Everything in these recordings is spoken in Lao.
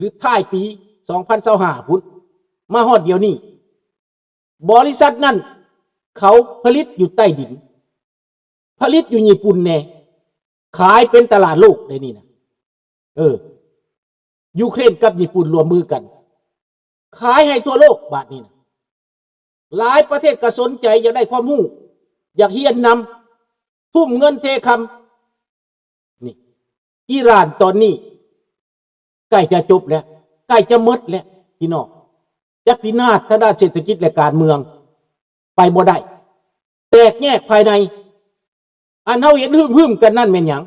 ຫຼືທ້າຍປີສອງພັນຊາວຫ້າພຸ້ນ ມາຮອດດຽວນີ້ ບໍລິສັດນັ້ນເຂົາຜະລິດຢູ່ໃຕ້ດິນ ຜະລິດຢູ່ຍີ່ປຸ່ນແດ່ ຂາຍເປັນຕະຫຼາດໂລກໄດ໋ນີ້ນະ. ເອີ ຢູເຄຣນກັບຍີ່ປຸ່ນຮ່ວມມືກັນ ຂາຍໃຫ້ທົ່ວໂລກບາດນີ້ນະ. ຫຼາຍປະເທດກໍສົນໃຈ ຢາກໄດ້ຄວາມຮູ້ ຢາກຮຽນນຳ ທຸ່ມເງິນເທຄຳ. ນີ້ ອີຣານຕອນນີ້ໃກ້ຈະຈົບແລ້ວ ໃກ້ຈະໝົດແລ້ວພີ່ນ້ອງ. ຈະພິນາດທາງດ້ານເສດຖະກິດ ແລະ ການເມືອງ ໄປບໍ່ໄດ້ ແຕກແຍກພາຍໃນ. ອັນເຮົາເຫັນຫຶ້ມໆກັນນັ້ນແມ່ນຫຍັງ?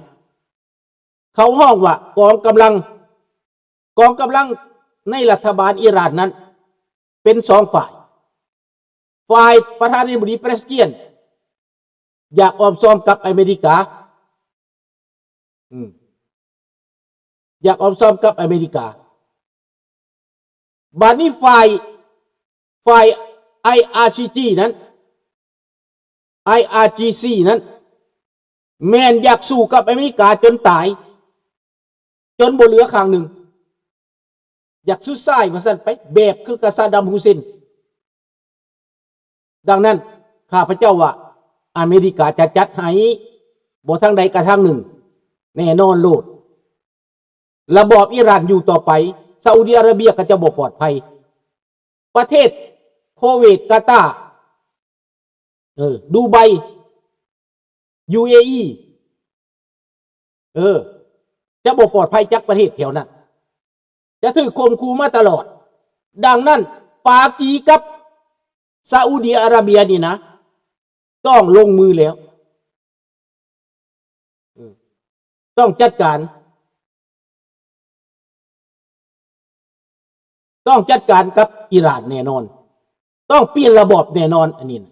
ເຂົາຮ້ອງວ່າກອງກຳລັງ ກອງກຳລັງໃນລັດຖະບານອີຣານນັ້ນເປັນສອງຝ່າຍ. ຝ່າຍປະທານາທິບໍດີປະເຊຊຽນ ຢາກອ້ອມຊອມກັບອາເມລິກາ ອືມ ຢາກອ້ອມຊອມກັບອາເມລິກາ. ບາດນີ້ຝ່າຍ ຝ່າຍໄອອາຊີຈີນັ້ນ ໄອອາຈີຊີນັ້ນ ແມ່ນຢາກສູ້ກັບອາເມລິກາຈົນຕາຍ ຈົນບໍ່ເຫຼືອຂ້າງໜຶ່ງ ຢາກສຸດຊາຍວ່າຊັ້ນໄປ ແບບຄືກັບຊາດຳ ຮຸເຊນ. ດັ່ງນັ້ນ ຂ້າພະເຈົ້າວ່າ ອາເມລິກາຈະຈັດໃຫ້ ບໍ່ທາງໃດກໍທາງໜຶ່ງ ແນ່ນອນໂລດ. ລະບອບອີຣານຢູ່ຕໍ່ໄປ ຊາອຸດີອາຣາເບຍກໍຈະບໍ່ປອດໄພ. ປະເທດໂຄເວດ ກາຕາ ເອີ ດູໄບ ຢູເອອີ ເອີ ຈະບໍ່ປອດໄພຈັກປະເທດແຖວນັ້ນ ຈະຖືກຂົ່ມຂູ່ມາຕະຫຼອດ. ດັ່ງນັ້ນ ປາກີກັບຊາອຸດີອາຣາເບຍນີ້ນະ ຕ້ອງລົງມືແລ້ວ ເອີ ຕ້ອງຈັດການ ຕ້ອງຈັດການກັບອີຣານແນ່ນອນ ຕ້ອງປ່ຽນລະບອບແນ່ນອນ ອັນນີ້ນະ.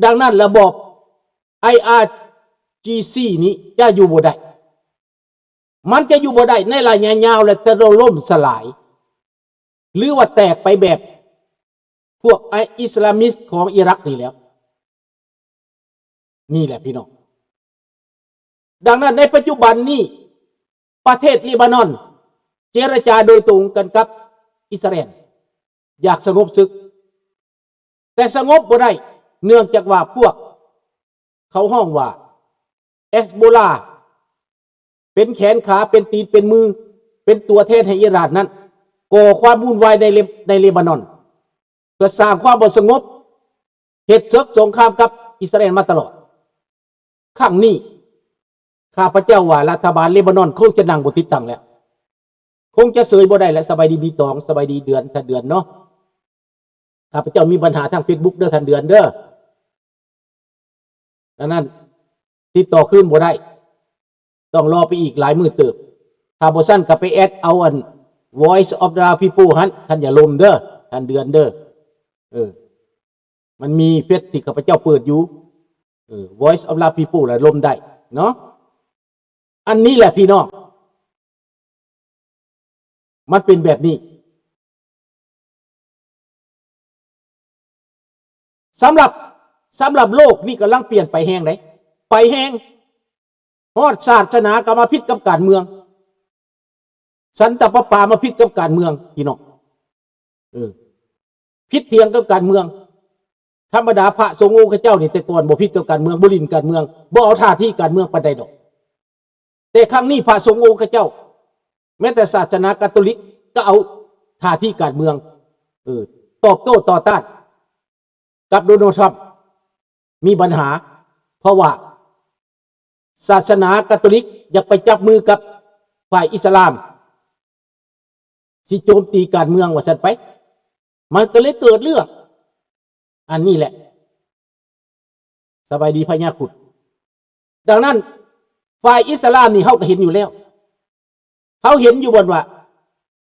ດັ່ງນັ້ນ ລະບອບໄອອາຈີຊີນີ້ຈະຢູ່ບໍ່ໄດ້ ມັນຈະຢູ່ບໍ່ໄດ້ໃນໄລຍະຍາວ ແລະ ຈະລົ້ມສະຫຼາຍ ຫຼືວ່າແຕກໄປແບບພວກໄອອິສລາມິສຂອງອີຣັກນີ້ແຫຼ້ວ. ນີ້ແຫຼະພີ່ນ້ອງ. ດັ່ງນັ້ນໃນປັດຈຸບັນນີ້ ປະເທດເລບານອນເຈລະຈາໂດຍຕົງກັນກັບອິດສະຣາເອນ ຢາກສະຫງົບສຶກ ແຕ່ສະຫງົບບໍ່ໄດ້ ເນື່ອງຈາກວ່າພວກເຂົາຮ້ອງວ່າເຮັດໂບລາ ເປັນແຂນຂາ ເປັນຕີນເປັນມື ເປັນຕົວແທນໃຫ້ອີຣານນັ້ນ ກໍ່ຄວາມວຸ່ນວາຍໃນເລ ໃນເລບານອນ ເພື່ອສ້າງຄວາມບໍ່ສະຫງົບ ເຮັດເສິກສົງຄາມກັບອິດສະຣາເອນມາຕະຫຼອດ. ຄັ້ງນີ້ ຂ້າພະເຈົ້າວ່າລັດຖະບານເລບານອນຄົງຈະນັ່ງບໍ່ຕິດຕັ້ງແລ້ວ ຄົງຈະເສີຍບໍ່ໄດ້ແລ້ວ. ສະບາຍດີ ບີຕອງ ສະບາຍດີເດືອນ ທ່ານເດືອນເນາະ. ຂ້າພະເຈົ້າມີບັນຫາທາງເຟສບຸກເດີທ່ານເດືອນເດີ. ອັນນັ້ນຕິດຕໍ່ຄືນບໍ່ໄດ້ ຕ້ອງລໍໄປອີກຫຼາຍມື້ເຕີບ. ຖ້າບໍ່ຊັ້ນກໍໄປແອັດເອົາອັນ Voice of the People ຫັ້ນ ທ່ານຢ່າລົມເດີ ທ່ານເດືອນເດີ. ເອີ ມັນມີເຟສທີ່ຂ້າພະເຈົ້າເປີດຢູ່ ເອີ Voice of the People ລະລົມໄດ້ເນາະ. ອັນນີ້ແຫຼະພີ່ນ້ອງ ມັນເປັນແບບນີ້. ສຳລັບ ສຳລັບໂລກນີ້ກຳລັງປ່ຽນໄປແຮງໃດ໋ ໄປແຮງ ຮອດສາສະໜາກໍມາຜິດກັບການເມືອງ ສັນຕະປະປາມາຜິດກັບການເມືອງ ພີ່ນ້ອງ ເອີ ຜິດຖຽງກັບການເມືອງ. ທຳມະດາພະສົງອົງຄະເຈົ້ານີ້ ແຕ່ກ່ອນບໍ່ຜິດກັບການເມືອງ ບໍ່ຫຼິ້ນການເມືອງ ບໍ່ເອົາທ່າທີການເມືອງປານໃດດອກ. ແຕ່ຄັ້ງນີ້ພະສົງອົງຄະເຈົ້າ ແມ້ແຕ່ສາສະໜາກາໂຕລິກກໍເອົາທ່າທີການເມືອງ ເອີ ຕອບໂຕ້ຕໍ່ຕ້ານກັບໂດນັລ ທຣຳ ມີບັນຫາ ເພາະວ່າສາສະໜາກາໂຕລິກຢາກໄປຈັບມືກັບຝ່າຍອິດສະລາມ ຊິໂຈມຕີການເມືອງວ່າຊັ້ນໄປ ມັນກໍເລີຍເກີດເລື່ອງອັນນີ້ແຫຼະ. ສະບາຍດີພະຍາຄຸດ. ດັ່ງນັ້ນ ຝ່າຍອິດສະລາມນີ້ເຮົາກໍເຫັນຢູ່ແລ້ວ ເຮົາເຫັນຢູ່ບ່ອນວ່າ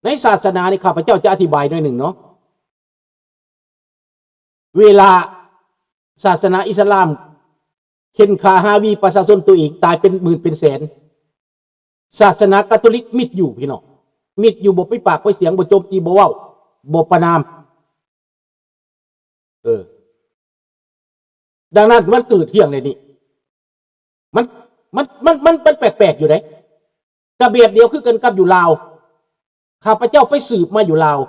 ໃນສາສະໜານີ້ ຂ້າພະເຈົ້າຈະອະທິບາຍໜ້ອຍໜຶ່ງເນາະ. ເວລາສາສະໜາອິດສະລາມເຂັ່ນຂ້າຮາວີປະຊາຊົນຕົວເອງຕາຍເປັນໝື່ນເປັນແສນ ສາສະໜາກາໂຕລິກມິດຢູ່ ພີ່ນ້ອງ ມິດຢູ່ ບໍ່ມີປາກມີສຽງ ບໍ່ໂຈມຕີ ບໍ່ເວົ້າ ບໍ່ປະນາມ. ເອີ ດັ່ງນັ້ນມັນເກີດຮຽງໃນນີ້ ມັນ ມັນ ມັນ ມັນ ມັນແປກໆຢູ່ເດ້. ກະແບບດຽວຄືກັນກັບຢູ່ລາວ ຂ້າພະເຈົ້າໄປສືບມາຢູ່ລາວ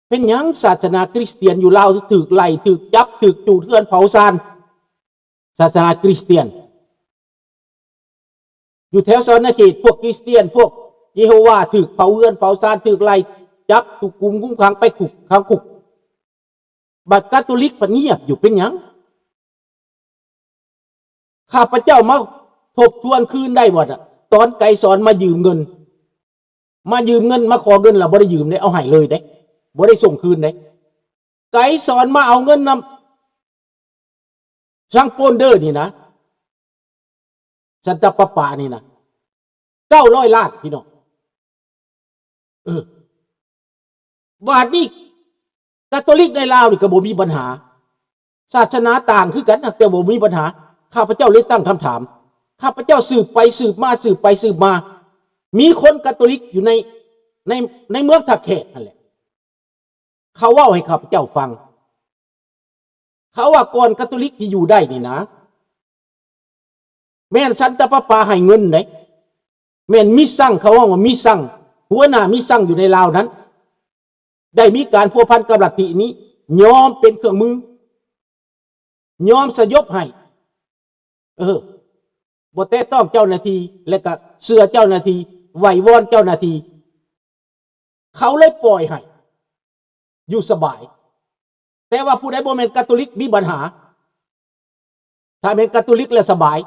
ເປັນຫຍັງສາສະໜາຄຣິສຕຽນຢູ່ລາວຖືກໄລ່ ຖືກຈັບ ຖືກຈູດເຮືອນເຜົາຊານ? ສາສະໜາຄຣິສຕຽນ ຢູ່ແຖວສະຫວັນນະເຂດ ພວກຄຣິສຕຽນ ພວກເຢໂຮວາ ຖືກເຜົາເຮືອນເຜົາຊານ ຖືກໄລ່ຈັບ ຖືກກຸມຄຸມຂັງໄປຄຸກ ຂັງຄຸກ. ບັດກາໂຕລິກພັດງຽບຢູ່ ເປັນຫຍັງ? ຂ້າພະເຈົ້າມາທົບທວນຄືນໄດ້ບໍ່ນະ? ຕອນໄກສອນມາຢືມເງິນ ມາຢືມເງິນ ມາຂໍເງິນ ລະບໍ່ໄດ້ຢືມເດ້ ເອົາໃຫ້ເລີຍເດ້ ບໍ່ໄດ້ສົ່ງຄືນເດ້. ໄກສອນມາເອົາເງິນນຳ ຊ່າງໂປນເດີນີ້ນະ ສັນຕະປະປານີ້ນະ ເກົ້າຮ້ອຍລ້ານ ພີ່ນ້ອງ. ເອີ ບາດນີ້ກາໂຕລິກໃນລາວນີ້ກໍບໍ່ມີບັນຫາ ສາສະໜາຕ່າງຄືກັນ ແຕ່ບໍ່ມີບັນຫາ. ຂ້າພະເຈົ້າເລີຍຕັ້ງຄຳຖາມ ຂ້າພະເຈົ້າສືບໄປສືບມາ ສືບໄປສືບມາ ມີຄົນກາໂຕລິກຢູ່ໃນ ໃນ ໃນເມືອງທ່າແຂກຫັ້ນແຫຼະ ເຂົາເວົ້າໃຫ້ຂ້າພະເຈົ້າຟັງ ເຂົາວ່າກ່ອນກາໂຕລິກຊິຢູ່ໄດ້ນີ້ນະ ແມ່ນສັນຕະປະປາໃຫ້ເງິນເດ້ ແມ່ນມີຊັງ ເຂົາເວົ້າວ່າມີຊັງ ຫົວໜ້າມີຊັງຢູ່ໃນລາວນັ້ນ ໄດ້ມີການພົວພັນກັບລັດທິນີ້ ຍອມເປັນເຄື່ອງມື ຍອມສະຫຍົບໃຫ້ ເອີ ບໍ່ແຕະຕ້ອງເຈົ້າໜ້າທີ່ ແລະກະເຊື່ອເຈົ້າໜ້າທີ່ ໄຫວ້ວອນເຈົ້າໜ້າທີ່ ເຂົາເລີຍປ່ອຍໃຫ້ຢູ່ສະບາຍ. ແຕ່ວ່າຜູ້ໃດບໍ່ແມ່ນກາໂຕລິກມີບັນຫາ ຖ້າແມ່ນກາໂຕລິກແລ້ວສະບາຍ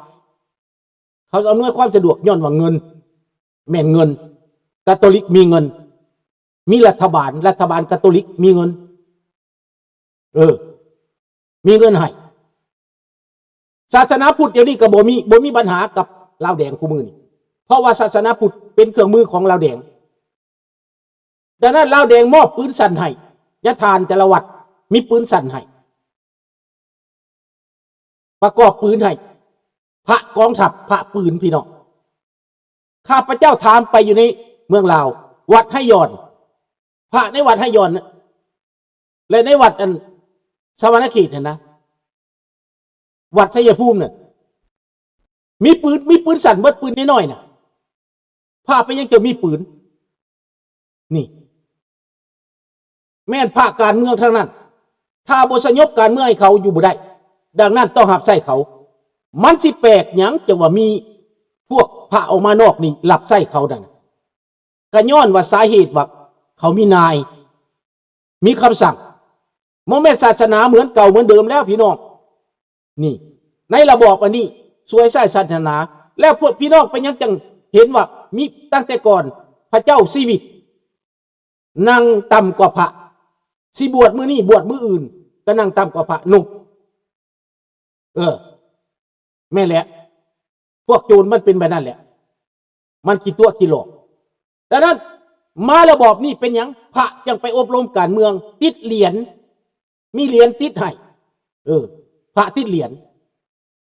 ເຂົາອຳນວຍຄວາມສະດວກ ຍ້ອນວ່າເງິນ ແມ່ນເງິນ ກາໂຕລິກມີເງິນ ມີລັດຖະບານ ລັດຖະບານກາໂຕລິກມີເງິນ ເອີ ມີເງິນໃຫ້. ສາສະໜາພຸດດຽວນີ້ກໍບໍ່ມີ ບໍ່ມີບັນຫາກັບລາວແດງຄູ່ມື້ນີ້ ເພາະວ່າສາສະໜາພຸດເປັນເຄື່ອງມືຂອງລາວແດງ. ດັ່ງນັ້ນລາວແດງມອບປືນສັ້ນໃຫ້ ຍາທ່ານແຕ່ລະວັດມີປືນສັ້ນໃຫ້ ປະກອບປືນໃຫ້ ພະກອງທັບ ພະປືນ ພີ່ນ້ອງ. ຂ້າພະເຈົ້າຖາມໄປຢູ່ໃນເມືອງລາວ ວັດໄຮຢອນ ພະໃນວັດໄຮຢອນ ແລະ ໃນວັດອັນສະຫວັນນະເຂດຫັ້ນນະ ວັດໄຊຍະພູມນັ້ນ ມີປືນ ມີປືນສັ້ນເບິດ ປືນນ້ອຍໆນະ ພະເປັນຫຍັງຈະມີປືນ? ນີ້ ແມ່ນພະການເມືອງທັງນັ້ນ ຖ້າບໍ່ສະຫຍົບການເມືອງໃຫ້ເຂົາຢູ່ບໍ່ໄດ້ ດັ່ງນັ້ນຕ້ອງຮັບໃຊ້ເຂົາ. ມັນຊິແປກຫຍັງຈັ່ງວ່າມີພວກພະອອກມານອກນີ້ຮັບໃຊ້ເຂົານັ້ນ? ກະຍ້ອນວ່າສາເຫດວ່າເຂົາມີນາຍ ມີຄຳສັ່ງ ບໍ່ແມ່ນສາສະໜາເໝືອນເກົ່າເໝືອນເດີມແລ້ວພີ່ນ້ອງ. ນີ້ ໃນລະບອບອັນນີ້ ສວຍໃຊ້ສາສະໜາ ແລ້ວພວກພີ່ນ້ອງເປັນຫຍັງຈັ່ງເຫັນວ່າມີຕັ້ງແຕ່ກ່ອນພະເຈົ້າຊີວິດ ນັ່ງຕ່ຳກວ່າພະ ຊິບວດມື້ນີ້ບວດມື້ອື່ນ ກໍນັ່ງຕ່ຳກວ່າພະນົບ. ເອີ ແມ່ນແຫຼະ ພວກໂຈນມັນເປັນແບບນັ້ນແຫຼະ ມັນຂີ້ຕົວະຂີ້ຫຼອກ. ດັ່ງນັ້ນມາລະບອບນີ້ເປັນຫຍັງ ພະຈັ່ງໄປອົບຮົມການເມືອງ ຕິດຫຼຽນ ມີຫຼຽນຕິດໃຫ້ ເອີ ພະຕິດຫຼຽນ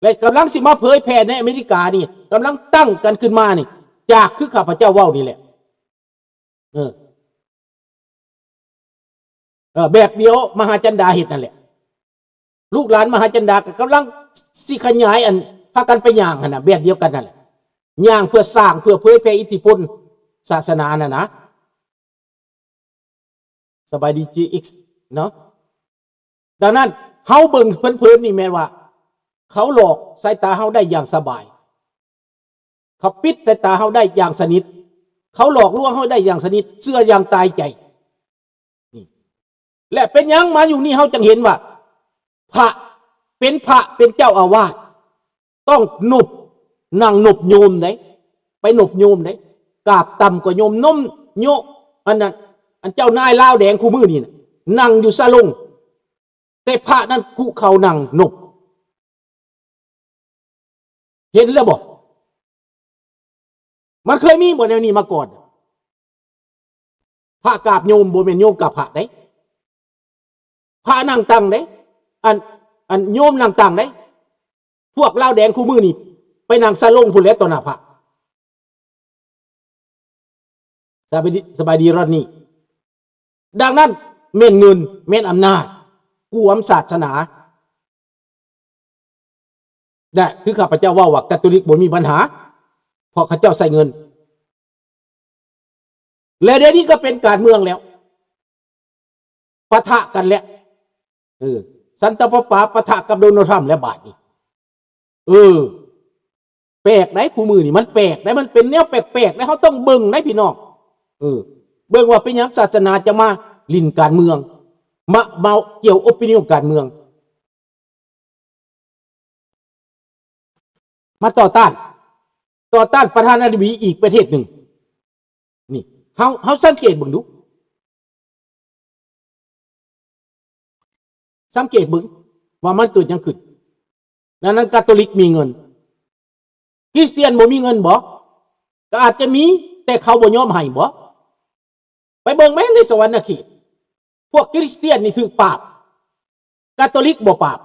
ແລະ ກຳລັງຊິມາເຜີຍແຜ່ໃນອາເມລິການີ້ ກຳລັງຕັ້ງກັນຂຶ້ນມານີ້ ຈາກຄືຂ້າພະເຈົ້າເວົ້ານີ້ແຫຼະ. ເອີ ເອີ ແບບດຽວມະຫາຈັນດາເຮັດນັ້ນແຫຼະ ລູກຫຼານມະຫາຈັນດາກໍກຳລັງຊິຂະຫຍາຍ ອັນ ພາກັນໄປຍ່າງຫັ້ນນະ ແບບດຽວກັນນັ້ນແຫຼະ ຍ່າງເພື່ອສ້າງ ເພື່ອເຜີຍແຜ່ອິດທິພົນສາສະໜານັ້ນນະ. ສະບາຍດີ ຈີເອັກ ເນາະ. ດັ່ງນັ້ນເຮົາເບິ່ງເພີນໆນີ້ແມ່ນວ່າ ເຂົາຫຼອກສາຍຕາເຮົາໄດ້ຢ່າງສະບາຍ ເຂົາປິດສາຍຕາເຮົາໄດ້ຢ່າງສະໜິດ ເຂົາຫຼອກລວງເຮົາໄດ້ຢ່າງສະໜິດ ເຊື່ອຢ່າງຕາຍໃຈ. ນີ້ ແລະ ເປັນຫຍັງມາຢູ່ນີ້ເຮົາຈັ່ງເຫັນວ່າ ພະ ເປັນພະ ເປັນເຈົ້າອາວາດ ຕ້ອງນົບ ນັ່ງນົບໂຍມເດ້ ໄປນົບໂຍມເດ້ ກາບຕ່ຳກວ່າໂຍມ ນົມໂຍ ອັນນັ້ນ ອັນເຈົ້ານາຍລາວແດງຄູ່ມື້ນີ້ນະ ນັ່ງຢູ່ສາລົງ ແຕ່ພະນັ້ນຄຸເຂົ່ານັ່ງນົບ. ເຫັນແລ້ວບໍ່? ມັນເຄີຍມີບໍ່ແນວນີ້ມາກ່ອນ? ພະກາບໂຍມ ບໍ່ແມ່ນໂຍມກາບພະເດ້ ພະນັ່ງຕັງເດ້ ອັນ ອັນໂຍມນັ່ງຕັງເດ້. ພວກລາວແດງຄູ່ມື້ນີ້ໄປນັ່ງສາລົງພຸ້ນແຫຼະຕໍ່ໜ້າພະ. ສະບາຍດີ ສະບາຍດີ ຣອນນີ. ດັ່ງນັ້ນແມ່ນເງິນ ແມ່ນອຳນາດ ກວມສາສະໜາ. ແລະ ຄືຂ້າພະເຈົ້າເວົ້າວ່າ ກາໂຕລິກບໍ່ມີບັນຫາ ເພາະເຂົາເຈົ້າໃຊ້ເງິນ. ແລະ ດຽວນີ້ກໍເປັນການເມືອງແລ້ວ ປະທະກັນແລ້ວ. ເອີ ສັນຕະປະປາປະທະກັບໂດນັລ ທຣຳແລ້ວບາດນີ້. ເອີ ແປກໃດ໋ ຄູ່ມື້ນີ້ມັນແປກໃດ໋ ມັນເປັນແນວແປກໆໃດ໋ ເຮົາຕ້ອງເບິ່ງໃດ໋ ພີ່ນ້ອງ. ເອີ ເບິ່ງວ່າເປັນຫຍັງສາສະໜາຈະມາຫຼິ້ນການເມືອງ ມາ ມາກ່ຽວອົບປີນິຍົມການເມືອງ ມາຕໍ່ຕ້ານ ຕໍ່ຕ້ານປະທານາທິບໍດີອີກປະເທດໜຶ່ງ. ນີ້ ເຮົາ ເຮົາສັງເກດເບິ່ງດູ ສັງເກດເບິ່ງວ່າມັນເກີດຫຍັງຂຶ້ນ. ດັ່ງນັ້ນ ກາໂຕລິກມີເງິນ ຄຣິສຕຽນບໍ່ມີເງິນບໍ? ກໍອາດຈະມີ ແຕ່ເຂົາບໍ່ຍອມໃຫ້ບໍ? ໄປເບິ່ງແມ້ໃນສະຫວັນນະເຂດ ພວກຄຣິສຕຽນນີ້ຖືກປາບ ກາໂຕລິກບໍ່ປາບ.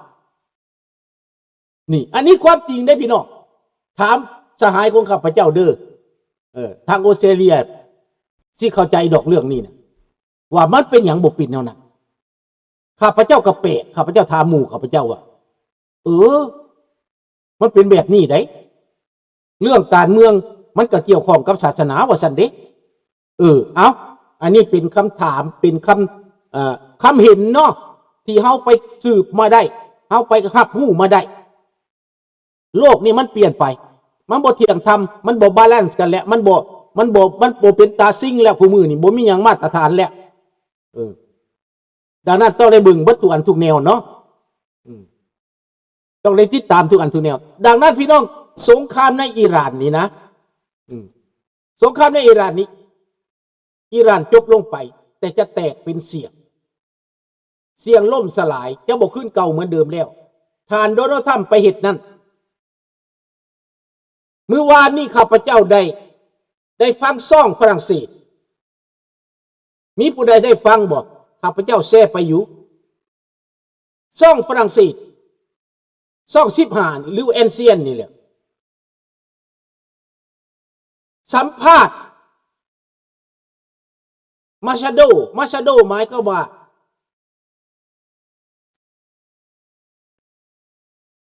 ນີ້ ອັນນີ້ຄວາມຈິງເດ້ພີ່ນ້ອງ ຖາມສະຫາຍຂອງຂ້າພະເຈົ້າເດີ້. ເອີ ທາງອົດສະຕຣາເລຍຊິເຂົ້າໃຈດອກເລື່ອງນີ້ນະ ວ່າມັນເປັນຫຍັງບໍ່ເປັນແນວນັ້ນ. ຂ້າພະເຈົ້າກໍແປກ ຂ້າພະເຈົ້າຖາມໝູ່ຂ້າພະເຈົ້າວ່າ ເອີ ມັນເປັນແບບນີ້ໃດ໋ ເລື່ອງການເມືອງມັນກໍກ່ຽວຂ້ອງກັບສາສະໜາວ່າຊັ້ນເດ້. ເອີ ເອົ້າ ອັນນີ້ເປັນຄຳຖາມ ເປັນຄຳ ເອີ ຄຳເຫັນເນາະ ທີ່ເຮົາໄປສືບມາໄດ້ ເຮົາໄປຮັບຮູ້ມາໄດ້. ໂລກນີ້ມັນປ່ຽນໄປ ມັນບໍ່ທ່ຽງທຳ ມັນບໍ່ບາແລນກັນແລ້ວ ມັນບໍ່ ມັນບໍ່ ມັນບໍ່ເປັນຕາຊິງແລ້ວ ຄູ່ມື້ນີ້ບໍ່ມີຫຍັງມາດຕະຖານແລ້ວ. ເອີ ດັ່ງນັ້ນຕ້ອງໄດ້ເບິ່ງເບິດທຸກອັນທຸກແນວເນາະ ອືມ ຕ້ອງໄດ້ຕິດຕາມທຸກອັນທຸກແນວ. ດັ່ງນັ້ນພີ່ນ້ອງ ສົງຄາມໃນອີຣານນີ້ນະ ອືມ ສົງຄາມໃນອີຣານນີ້ ອີຣານຈົບລົງໄປ ແຕ່ຈະແຕກເປັນສ່ຽງ ສ່ຽງລົ້ມສະຫຼາຍ ຈະບໍ່ຄືນເກົ່າເໝືອນເດີມແລ້ວ. ທ່ານໂດນັລ ທຣຳ ໄປເຮັດນັ້ນ ມື້ວານນີ້ຂ້າພະເຈົ້າໄດ້ ໄດ້ຟັງຊ່ອງຝຣັ່ງເສດ ມີຜູ້ໃດໄດ້ຟັງບໍ່? ຂ້າພະເຈົ້າແຊໄປຢູ່ ຊ່ອງຝຣັ່ງເສດ ຊ່ອງສິບຫ້າ ຫຼື ເອັນຊີເອັນ ນີ້ແຫຼະ ສຳພາດ ມາຊາໂດ ມາຊາໂດ ໝາຍຄວາມວ່າ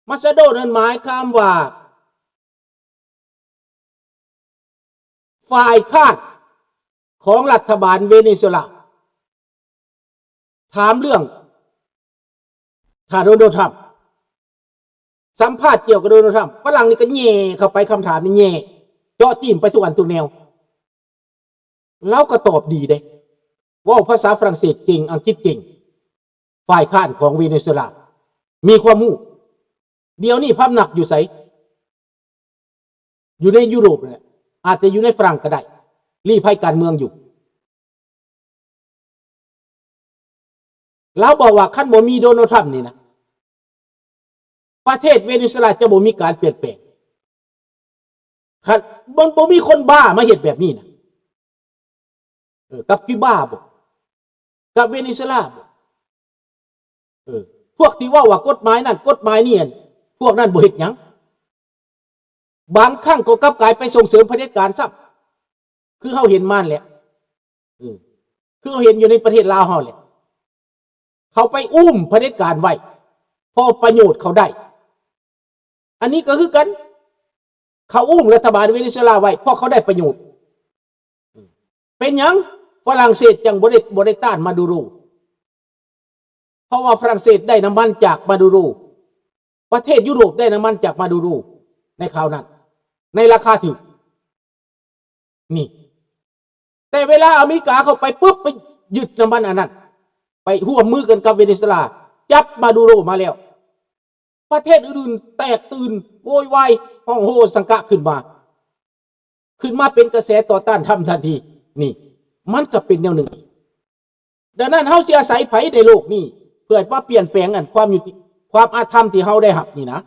ມາຊາໂດນັ້ນໝາຍຄວາມວ່າ ຝ່າຍຄ້ານຂອງລັດຖະບານເວເນຊູເອລາ ຖາມເລື່ອງທ່ານໂດນັລ ທຣຳ ສຳພາດກ່ຽວກັບໂດນັລ ທຣຳ ຝຣັ່ງນີ້ກໍແຍ່ເຂົ້າໄປ ຄຳຖາມນີ້ແຍ່ເຈາະຈີ້ມໄປທຸກອັນທຸກແນວ. ລາວກໍຕອບດີເດ້ ເວົ້າພາສາຝຣັ່ງເສດເກັ່ງ ອັງກິດເກັ່ງ ຝ່າຍຄ້ານຂອງເວເນຊູເອລາ ມີຄວາມຮູ້. ດຽວນີ້ພຳນັກຢູ່ໃສ? ຢູ່ໃນຢູໂຣບນັ້ນແຫຼະ ອາດຈະຢູ່ໃນຝຣັ່ງກໍໄດ້ ລີ້ໄພການເມືອງຢູ່. ລາວບອກວ່າຄັນບໍ່ມີໂດນັລ ທຣຳນີ້ນະ ປະເທດເວເນຊູເອລາຈະບໍ່ມີການປ່ຽນແປງ. ຄັນ ມັນບໍ່ມີຄົນບ້າມາເຮັດແບບນີ້ນະ ເອີ ກັບຄິວບາບໍ? ກັບເວເນຊູເອລາບໍ? ເອີ ພວກທີ່ເວົ້າວ່າກົດໝາຍນັ້ນກົດໝາຍນີ້ ພວກນັ້ນບໍ່ເຮັດຫຍັງ. ບາງຄັ້ງກໍກັບກາຍໄປສົ່ງເສີມຜະເດັດການຊ້ຳ ຄືເຮົາເຫັນມາແຫຼະ ເອີ ຄືເຮົາເຫັນຢູ່ໃນປະເທດລາວເຮົາແຫຼະ ເຂົາໄປອຸ້ມຜະເດັດການໄວ້ ເພາະປະໂຫຍດເຂົາໄດ້. ອັນນີ້ກໍຄືກັນ ເຂົາອຸ້ມລັດຖະບານເວເນຊູເອລາໄວ້ ເພາະເຂົາໄດ້ປະໂຫຍດ. ເປັນຫຍັງຝຣັ່ງເສດຈັ່ງບໍ່ໄດ້ ບໍ່ໄດ້ຕ້ານມາດູໂຣ? ເພາະວ່າຝຣັ່ງເສດໄດ້ນ້ຳມັນຈາກມາດູໂຣ ປະເທດຢູໂຣບໄດ້ນ້ຳມັນຈາກມາດູໂຣໃນຄາວນັ້ນ ໃນລາຄາຖືກ. ນີ້ ແຕ່ເວລາອາເມລິກາເຂົ້າໄປປຶບ ໄປຍຶດນ້ຳມັນອັນນັ້ນ ໄປຮ່ວມມືກັນກັບເວເນຊູເອລາ ຈັບມາດູໂຣມາແລ້ວ ປະເທດອື່ນໆແຕກຕື່ນໂວຍວາຍ ຮ້ອງໂຮສັງກະຂຶ້ນມາ ຂຶ້ນມາເປັນກະແສຕໍ່ຕ້ານທຳທັນທີ. ນີ້ ມັນກໍເປັນແນວໜຶ່ງ. ດັ່ງນັ້ນເຮົາຊິອາໄສໃຜໃນໂລກນີ້ ເພື່ອມາປ່ຽນແປງອັນຄວາມຍຸຕິ ຄວາມອາທຳທີ່ເຮົາໄດ້ຮັບນີ້ນະ?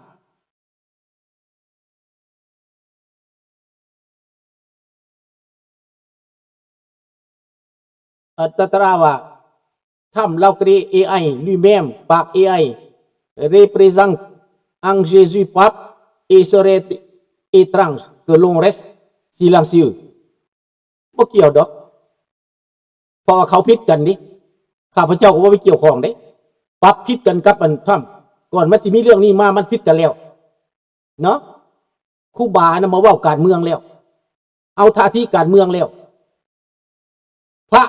ເອີ ຕາຕະລາວ່າ Trump l'a créé A I lui-même, par A I représente un Jésus pape et serait étrange que l'on reste silencieux. ບໍ່ກ່ຽວດອກ ເພາະວ່າເຂົາຜິດກັນເດ້ ຂ້າພະເຈົ້າກໍບໍ່ໄປກ່ຽວຂ້ອງເດ້. ປັບຜິດກັນກັບອັນທຣຳ ກ່ອນມັນຊິມີເລື່ອງນີ້ມາ ມັນຜິດກັນແລ້ວເນາະ. ຄູບານະມາເວົ້າການເມືອງແລ້ວ ເອົາທ່າທີການເມືອງແລ້ວ. ເພາະ